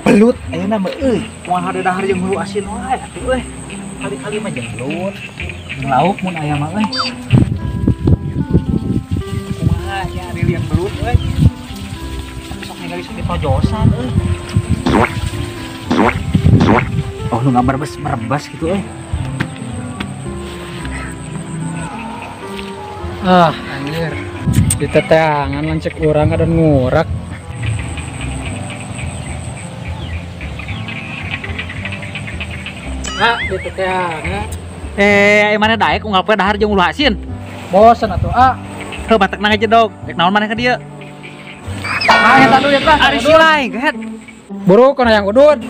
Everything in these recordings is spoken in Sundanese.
Belut ayeuna mah euy, moal hade dahar jeung hulu asin wae atuh euy. Kali-kali mah jeung belut. Jeung lauk mun aya mah euy. Kumaha nya ari liang belut euy. Sok ningali sok ditojosan euy. Oh nu ngaberbes-berbes gitu euy. Ah, anjir. Diteteangan lancek urang kadon ngurak. Ah, diteteangan. Eh, mana daek unggal poe dahar jeung ulu asin. Bosen atuh, ah. Heuh batek nang jedog. Rek naon maneh ka dieu? Ah, eta duit lah. Ari silai, gehet. Buru kana yang udud.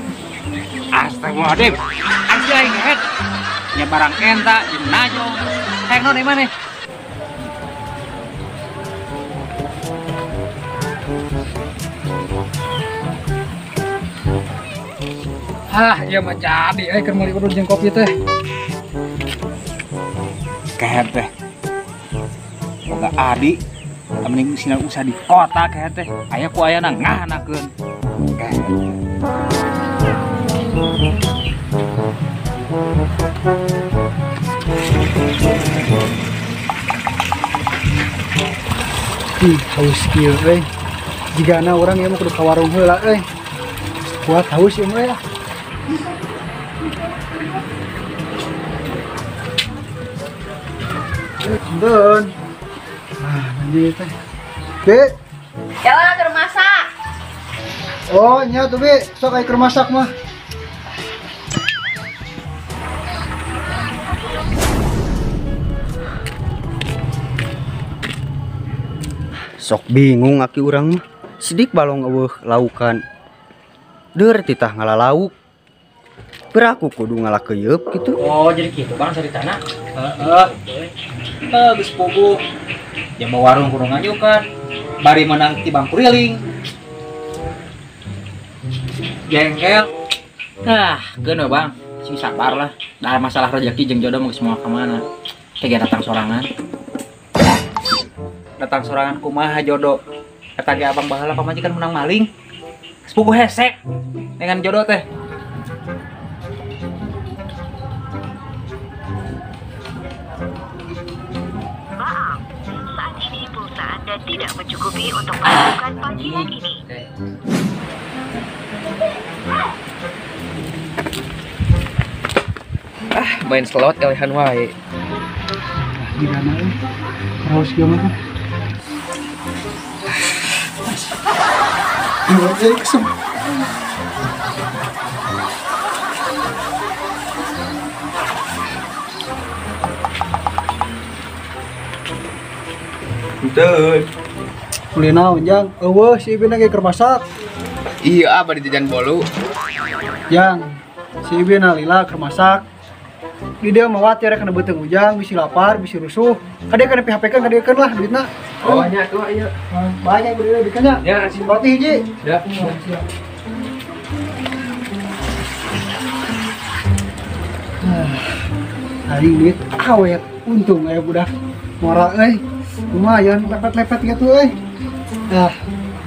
Astagfirullahaladzim. Ari silai gehet. Nya barang enta jeung najong. Hayang naon ieu maneh? Ah, iya mah jadi euy keur meuli udud jeung kopi teh. Kehet teh. Boga adi, mending sina usah di kota kehet teh. Aya ku ayana ngahanakeun. Kehet. Ih, haus kieu euy. Jigana urang ieu mah kudu ka warung heula euy. Kuat haus ieu mah ya. Punten. Ah, nanti teh. Bi. Jalan keur masak. Oh, nya tuh Bi, sok aya keur masak mah. Sok bingung aki urang mah. Sidik balong eueuh laukan. Deur titah ngalalauk. Peraku kudu ngalakeuyeub gitu. Oh, jadi gitu Bang caritana. Heeh. Heuh, geus puguh. Jaba warung kudu ngajukan. Bari menang ti bangku riling. Jengkel. Nah, geun we Bang. Sing sabar lah. Da masalah rezeki jeung jodoh mah geus moal ka mana. Teh datang sorangan. Datang sorangan kumaha jodoh. Eta ge abang baheula pamajikan menang maling. Geus puguh hese dengan jodoh teh. Maaf, saat ini pulsa Anda tidak mencukupi untuk melakukan panggilan ini. Ah, main slot kalian wae. Ah, gimana euy? Haus kieu mah. Iya, kesem. Punten. Meuli naon, Jang? Eueuh si Ibin ge keur masak. Iya, apa di jajan bolu? Jang, si Ibin lila keur masak. Di dia mah watir kana beuteung ujang, bisi lapar, bisi rusuh. Kade kana PHP-keun, kadekeun lah duitna. Oh, nya tuh ieu. Banyak beli bikinnya. Ya, roti hiji. Ya. Siap. Hari duit awet, untung aya budak ngora euy. Lumayan lepet-lepet gitu euy. Ah,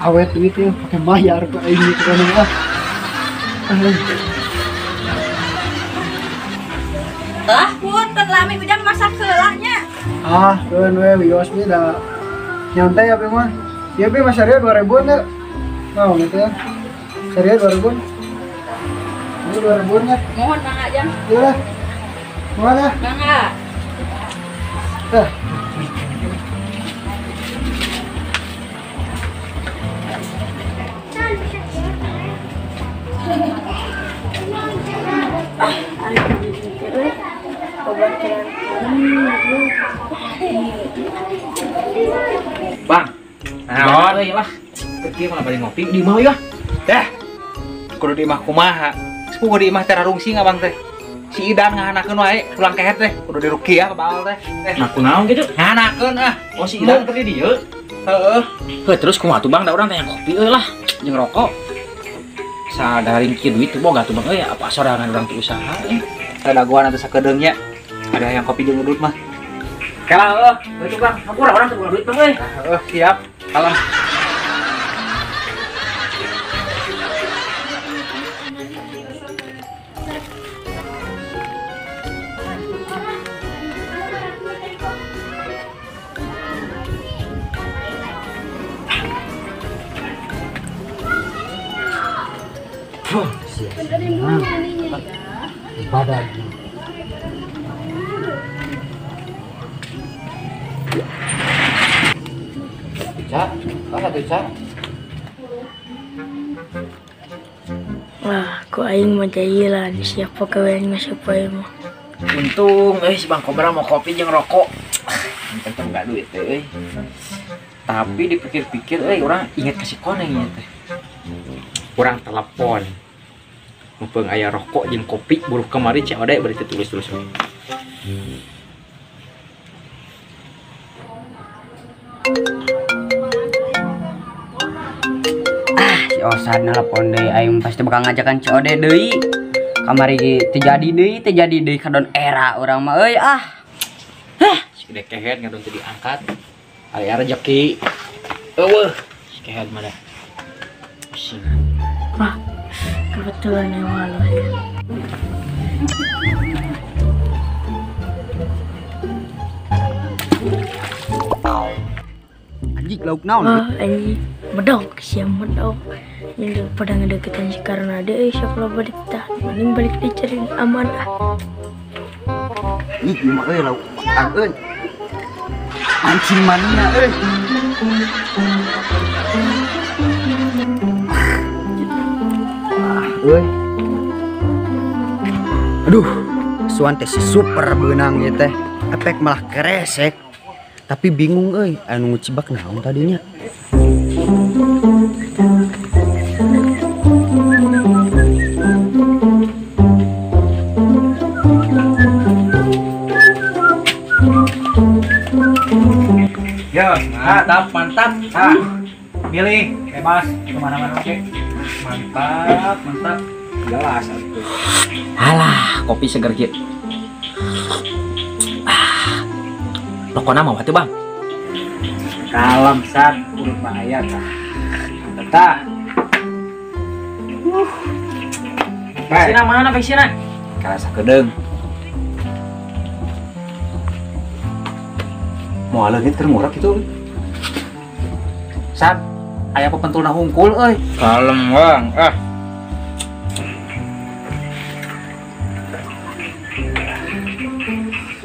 awet duit ya pakai bayar ku aing gitu kan ah. Ah, punten lami ujang masak heula nya. Ah, keun we wios we da. Nyantai ya mah. Ieu be mah saria 2000-an ya. Nah, gitu ya. Saria 2000-an. Ini 2000-an ya. Mohon mangga jang. Iya lah. Mohon ya. Mangga. Ah. Babaturan. Bang. Naon euy lah. Keur malah bari ngopi di imah euy lah. Dah. Kudu di imah kumaha? Kudu di imah teh rarungsing abang teh. Si Idan ngahanakeun wae tulang kehet teh kudu dirukiah baal teh. Nah kunaon kitu? Ngahanakeun ah. Oh si Idan keur di dieu. Heeh. Heuh terus kumaha tuh Bang da urang teh yang kopi euy lah jeung rokok. Sadaring kieu duit tuh boga tuh Bang euy apa sorangan urang teh usaha euy. Dagoan atuh sakedeung nya. Ada yang kopi jeung udut mah. Kela heuh, heuh Bang. Hampura urang teh boga duit Bang euy. Heuh, siap. Kalem. Badan. Cak, apa tuh Cak? Wah, ku aing mah jahilan, siapa gawean mah siapa mah. Untung si Bang Kobra mau kopi jeung rokok. Untung enggak duit teh euy. Tapi dipikir-pikir euy urang inget ke si Koneng ieu teh. Urang telepon. Mumpung aya rokok jeung kopi buruh kamari COD berarti tulis-tulis. Ah, si Osad nelpon deui aing pasti bakal ngajakan COD deui. Kamari ge teu jadi deui kadon era urang mah euy ah. Hah, si gede kehet ngadon teu diangkat. Aya rezeki. Eueuh, si kehet mah dah. Pusing. Wah, kebetulan ya walau ya. Anjing lauk naon? Oh, anjing medok, siang medok. Ini daripada ngedeketin si karena ada siapa lo balik dah. Mending balik dicari aman ah. Ih, mah euy lauk makan euy. Mancing mania euy. Euy. Aduh, suan teh si super beunang ieu teh. Efek malah keresek. Tapi bingung euy, anu ngecibak naon tadinya. Ya, mantap, mantap. Ah, milih bebas kemana-mana oke. Mantap, mantap. Jelas atuh. Alah, kopi seger kieu. Ah. Rokona mau atuh, Bang. Kalem san, urut mah aya tah. Mantap tah. Sina mana sina? Kalah sakedeung. Moal leungit keur ngurek kitu. San, aya pepentulna hungkul euy. Kalem, Bang. Ah.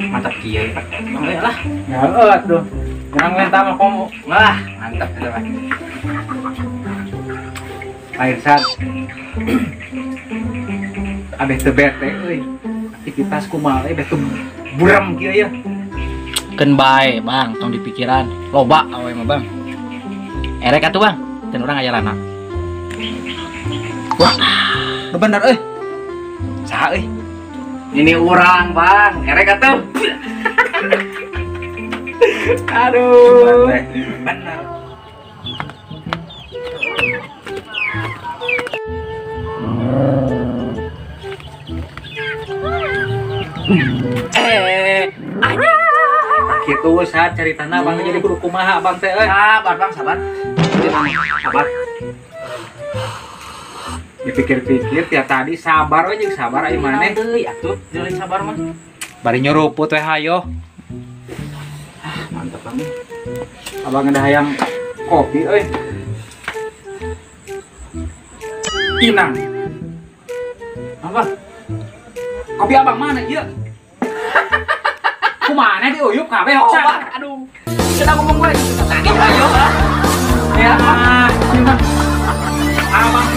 Mantap kieu, Pak. Bang lah. Ya heuh atuh. Urang minta mah komo. Wah, mantap eta mah. Lain San. Abeh teu bete euy. Aktivitas kumaha euy beh teu buram kieu ya. Keun bae, Bang, tong dipikiran. Loba awe mah, Bang. Erek atuh, Bang. Dan urang aya lana. Wah, bener euy. Saha euy? Ini urang, Bang. Erek atuh. Aduh. Bener. Anjing. Gitu saat cari tanah Bang jadi kudu kumaha Bang teh euy. Sabar, Bang, sabar. Sabar. Dipikir-pikir tiap tadi sabar we jeung sabar aya maneh deui atuh, jeung sabar mah. Bari nyuruput we hayo. Ah, mantap banget. Abang ada hayang kopi euy. Inang. Apa? Kopi abang mana ieu? Kumana diuyup kabeh oh, hoksa. Aduh. Sedang ngomong gue. Sakit ayo. Ya, abang